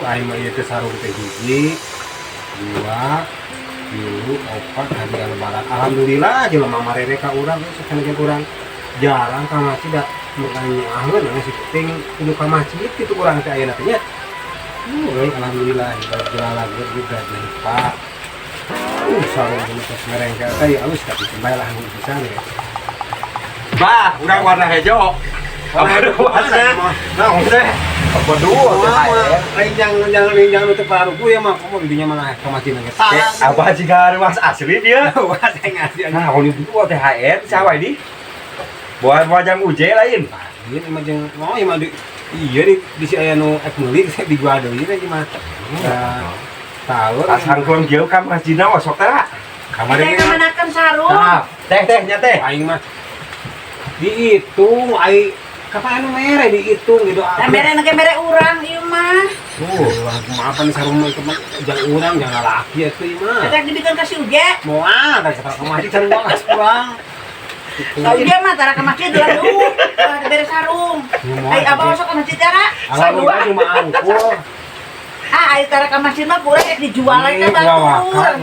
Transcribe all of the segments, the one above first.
Aing mah ieu teh sarung teh hiji, dua, tilu, opat, hadiah Lebaran. Alhamdulillah jelema marere ka urang geus sakeun urang jarang ka masjid, da makanya aheun anu si penting kudu ka masjid kitu urang teh ayeuna teh nya. Euy, alhamdulillah lagi juga Pak. Sarung ini tos mereng ka teh alus, tapi bae lah anu bisa nih. Bah, urang warna hijau. Apa warna? Nah, teh. Apa dua teh? Lain jangan jangan jangan nutup paruku ya mah, kamu didinya malah ke masjid nangis. Eh, apa jika ruas asli dia? Wah, saya ngasih. Nah, kalau itu THR siapa ini? Buat wajang uje lain. Iya, emang jeung mau emang di iya di si aya nu ek meuli saya di gua deui teh mah. Ya, tahu. Pas hangklong jauh ka masjidna osok teh. Kamari Teh kamanakeun sarung. Nah, teh teh nya teh. Aing mah dihitung ai kapan anu mere dihitung gitu. Teh mere ge mere urang ieu mah. Tuh, maaf nih, sarung mah itu mah jangan urang, jangan laki atuh ieu mah. Teh dibikeun ka si Uje. Moal teh ka masjid sarung mah urang. Ka Uje mah tara ka masjid lalu. Tara dibere sarung. Ai abah osok ka masjid tara. Alhamdulillah cuma angkul. Ah, ai tara ka masjid mah kurang rek dijual ka batur.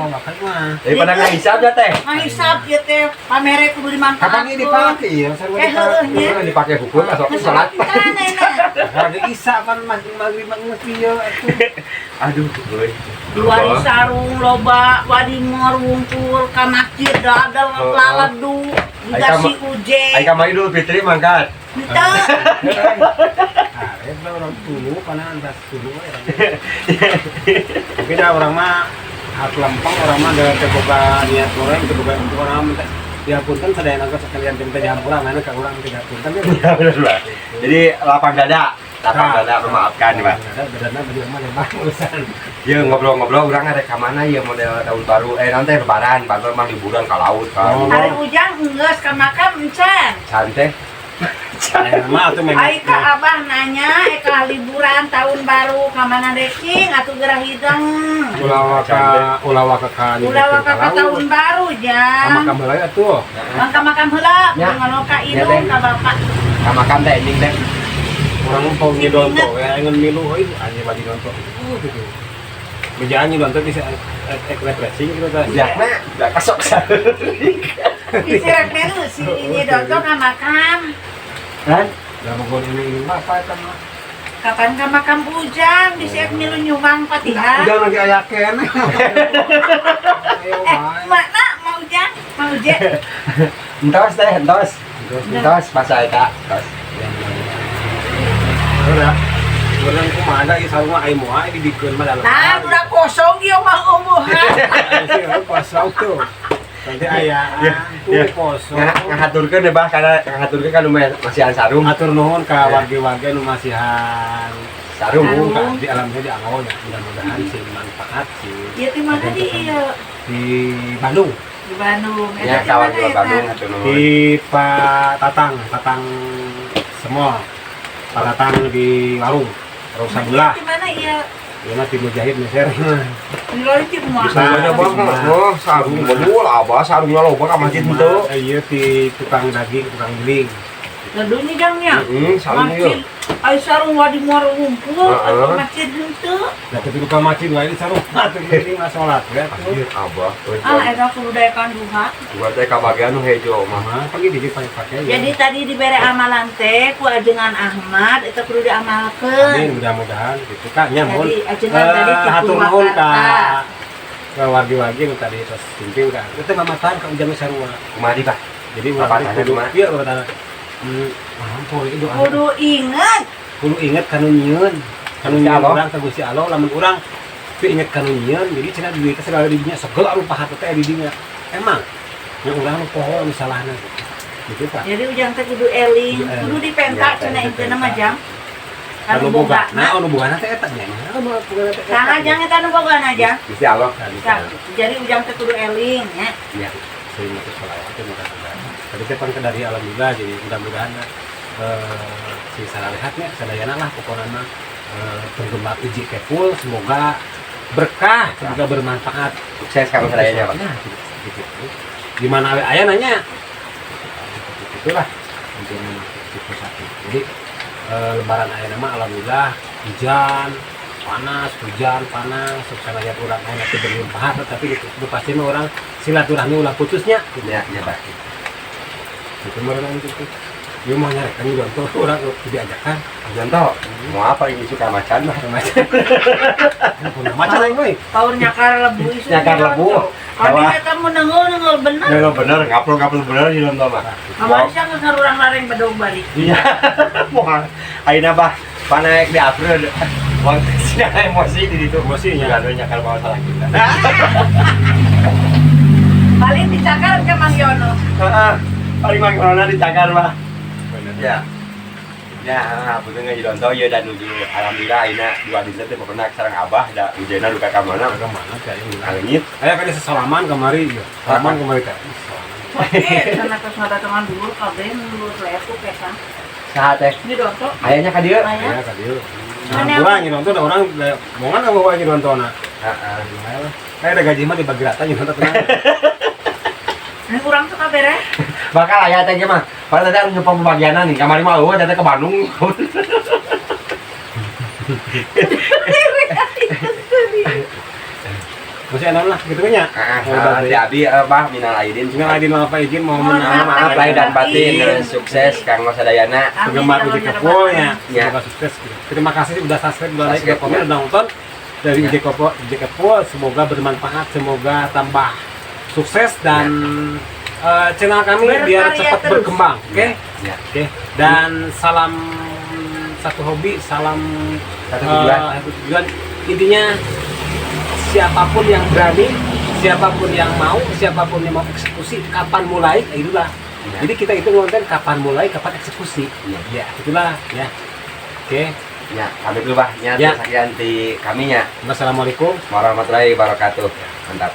Wawakan mah. Daripada ngahisap ya teh. Ngahisap ieu teh pamere kudu dimanfaatkeun. Kapan ini dipakai ya? Sarung Eh, heueuh nya. Kan dipakai hukum asok salat. Harga isa pan masjid maghrib mah geus ieu atuh. Aduh, euy. Dua sarung loba wadi wungkul ka masjid dadal laladu dikasih uje. Ai kamari Idul Fitri mangkat. Henteu. Arep lah orang tulu kana antas tulu we orang. Tapi dah orang mah hak lempeng, orang mah da teu boga niat goreng, teu boga untuk orang mah ya punten sadayana ge sekalian teh dihampura mana ka urang tidak punten ya. Ya benar, Pak. Jadi lapang dada, lapang dada memaafkan, Pak. Ada bedana beli mah lemah urusan. Ya ngobrol-ngobrol urang rek ka mana ya model tahun baru eh nanti Lebaran, baru mah liburan ke laut kan. Oh. Ari Ujang geus ka makam encan. Santai. Aya mah atuh memang. Ai ka abah nanya ka liburan tahun baru ka mana deking atuh gerah hidang. Ulah waka ka Ulah waka ka tahun baru jang. Ka makam heula atuh. Mang ka makam heula, Ya. ngono ka Ya, indung Teh. ka bapak. Ka makam teh ending teh. Urang mau nyidonto we ngan milu euy anjing bagi donto. Gitu. Bejaan nyidonto bisa ek refreshing gitu tah. Budakna, budak kasok. Isi rek melu si ini donto ka makam. Kan? Da mau ini mah apa eta mah. Kapan ka makam Ujang bisi ek milu nyumbang Fatihah. Ujang lagi aya keneh. Ayo Eh, bae. Mana mau Ujang? Mau Uje? Entos teh, entos. Entos masa eta. Entos. Udah. Urang kumaha da ieu sarung mah ai moal dibikeun mah dalam. Nah, udah kosong ieu mah umuhan. Kosong tuh. Nanti aya Ya, tuh ya. kosong. Ngahaturkeun deh bah kana ngahaturkeun kan masihan sarung. Hatur nuhun ka Ya. wargi-wargi nu masihan Sarung. Sarung. ka di alamnya di anggo ya mudah-mudahan sih manfaat sih. Ieu di mana di ieu? Di Bandung. Di Bandung. Ya Eta di kawan mana di eta? Bandung hatur nuhun. Di Pak Tatang, Tatang semua. Pak Tatang di warung, warung sebelah. Di mana ieu? Ieu mah di Mujahid meser. Di leutik mah. Bisa. Sarungnya bang, oh sarung betul, abah sarungnya loba ka masjid henteu. Iya di tukang daging, tukang giling. Gaduhnya jangnya. Heeh, sarung Masjid ieu. ai sarung wadi muar ngumpul Heeh. atuh masjid henteu. Nah, tapi tukang masjid wae sarung atuh giling mah salat ya. Tuh. Anjir abah. Ah, eta kudu daekan duha. Gua teh kabagian nu hejo mah. Mama pagi di pakai ya. Jadi tadi dibere amalan teh ku ajengan Ahmad eta kudu diamalkeun. Amin, mudah-mudahan gitu kak nya mun. Jadi ajengan tadi ti Hatur nuhun ka Purwakarta. ke wargi-wargi nu tadi terus simping ka. Itu mamatan ka Ujang sarua. Kumaha di, Pak? Jadi urang Papatahna teh kudu kumaha? ieu papatahna. Mampu itu doa. Kudu inget. Kudu inget kanu nyieun. Kanu Gusti nyieun Allah. Urang ka Gusti Allah lamun urang teu inget kanu nyieun jadi cenah duit teh segala di dinya segala rupa hate teh di dinya. Emang yang urang nu poho anu salahna gitu. Gitu Pak. Jadi Ujang teh kudu eling, Kudu eling. Kudu dipenta Iya, cenah dipenta. intina mah jang. Anu Anu boga, boga. nah anu bogana teh eta nya. Anu bogana teh eta. Saha jang eta anu bogana jang? Gusti Allah. Nah, gitu. Tah, jadi Ujang teh kudu eling ya. Iya, sering matur sholawat itu mudah-mudahan. Tadi teh pan dari alhamdulillah, jadi mudah-mudahan si saralehatnya sadayana lah pokoknya mah penggemar Uji Kepul semoga berkah, semoga bermanfaat. Sukses kamu sadayanya, Pak. Nah, gitu, gitu. Gimana we aya nanya? Itulah intinya gitu satu. Jadi Lebaran aya nama alhamdulillah hujan. Panas, hujan, panas, sanajan urang aya teu berlimpah, tapi gitu, itu pasti mah urang silaturahmi ulah putusnya gitu. Ya, ya, Bah. Itu mah urang gitu. Dia mau nyarekan juga tuh urang diajakan. Contoh, mau apa ini suka macan mah? Macan. Macan aing euy. Paur nyakar lebu isu. Nyakar lebu. Kami Bawa. eta mun nenggol-nenggol bener. Nenggol bener, ngaplok-ngaplok bener di dalam mah. Kamari sia geus ngarurang lareng bedog balik. Iya. Wah, ayeuna bah, panaek di April. Wah, sina emosi di ditu. Emosi, nya. Nya nyakar bawa salah kita. Paling dicakar ke Mang Yono. Heeh. Paling Mang Corona dicakar mah. Bener. Ya. Ya, betul nggak Donto ya dan nuju alhamdulillah ayeuna dua dinten teh pokokna sareng Abah da ujena duka ka mana. Ke mana teh aing bilang. Aleungit. Aya kan sesalaman kamari ya. Salaman kamari teh. Salaman. Oke, sana terus ngadatangan dulu kabeh nulur letu kesan. Saha teh? Ini Donto. Ayahnya ka dieu? Aya. Aya ka dieu. Nah, kurang nonton ada orang mongan apa bawa nonton. Heeh. Kayak ada gaji mah dibagi rata nonton tenang. Ini kurang tuh kabeh. Bakal aya teh ge mah. Padahal teh anu nyepong pembagianan nih, kamari mah eueuh teh ke Bandung. Masih enak lah gitu nya. Heeh, si Abi bah minal aidin. Minal aidin wal faizin, mohon Mohon maaf Maaf lahir dan batin, sukses Kang Sadayana. Penggemar Uji Kepol ya. Ya. Semoga sukses gitu. Terima kasih sudah subscribe, udah like, udah Subscribe, komen, ya. udah nonton dari Ya. Uji Kepol, Uji Kepol. Semoga bermanfaat, semoga tambah sukses dan channel kami biar Berkarya cepat terus. berkembang, oke? Ya. Oke. Dan salam satu hobi, salam Satu tujuan. Satu tujuan. Intinya siapapun yang berani, siapapun yang mau, siapapun yang mau eksekusi, kapan mulai, ya itulah. Ya. Jadi kita itu ngonten kapan mulai, kapan eksekusi. Ya. Ya, itulah ya. Oke. Ya, pamit dulu bah. Nya Ya. sekian di kami nya. Wassalamualaikum. Warahmatullahi wabarakatuh. Mantap.